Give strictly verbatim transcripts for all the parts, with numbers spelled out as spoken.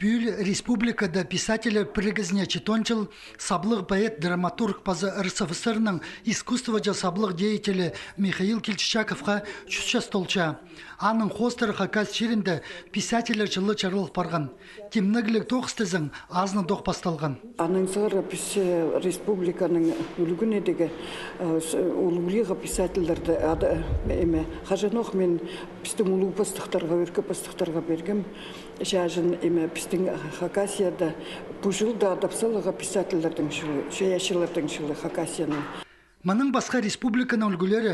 Пӱӱл республикада писательлер пірігізіне читон чыл саблығ поэт, драматург паза РСФСР-ның искусствоҷа саблығ деятелі Михаил Кильчичаковха чӱс час толча. Аның хоостыра Хакас чирінде писательлер чылы чарыл парған. Тимнегліг тоғыс тізең, азынадох пасталған. Анаң сығара піс, э, республиканың ӱлгӱніндегі, э, с-, улуғлығ писательлерді ада, эме, хаҷанох мин пістің улуғ пастыхтарға, ӧӧркі пастыхтарға пиргем. Чаҷын, эме, пістің Хакасияда пу чылда адап саларға писательлердің чылы, чайаачыларның чылы Хакасияның. Мының пасха республиканың ӱлгӱлері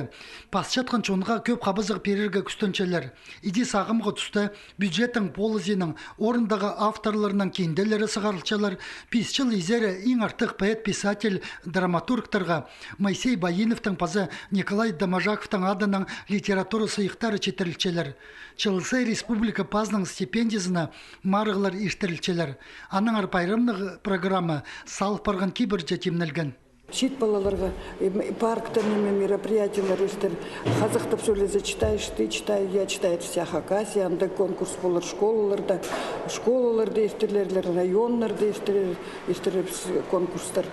пасчатхан чонға кӧп хабазығ пирерге кӱстенчелер. Иди сағамғы туста бюджеттің полызиинаң орындағы авторларның кинделері сығарылчалар. Пис чыл изере иң артых поэт, писатель, драматургтарға Моисей Баиновтың паза Николай Доможаковтың адынаң литература сыйыхтары читірілчелер. Чыл сай республика пазының стипендиязына марығлар иртірілчелер. Аннаңар пайрамнығ программа салыл парған кибірҷе тимнелген. Чиит палаларға, эм, паркта ниме мероприятиелер иртер, хазахтап сӧлезе, читаешь ты, читай я, читает вся Хакасия, анда конкурс полар школаларда, школаларда иртерлер, районнарда иртер, иртер конкурстар,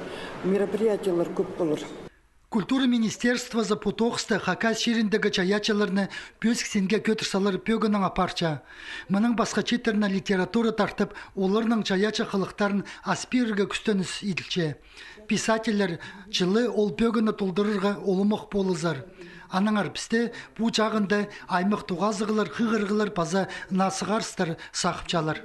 мероприятиелер кӧп полар. Культура министерствозы пу тоғысты Хакас чиріндегі чайаачыларны пӧзік синге кӧдір салар пӧгіннең апарча. Мының пасха чииттеріне литература тартып, оларның чайаачы хылыхтарын ас пирерге кӱстеніс иділче. Писательлер чылы ол пӧгінні толдырарға улуғ полызар. Аннаңар пісте пу чағында аймах тоғазығлар, хығырығлар паза наа сығарыстар сағыпчалар.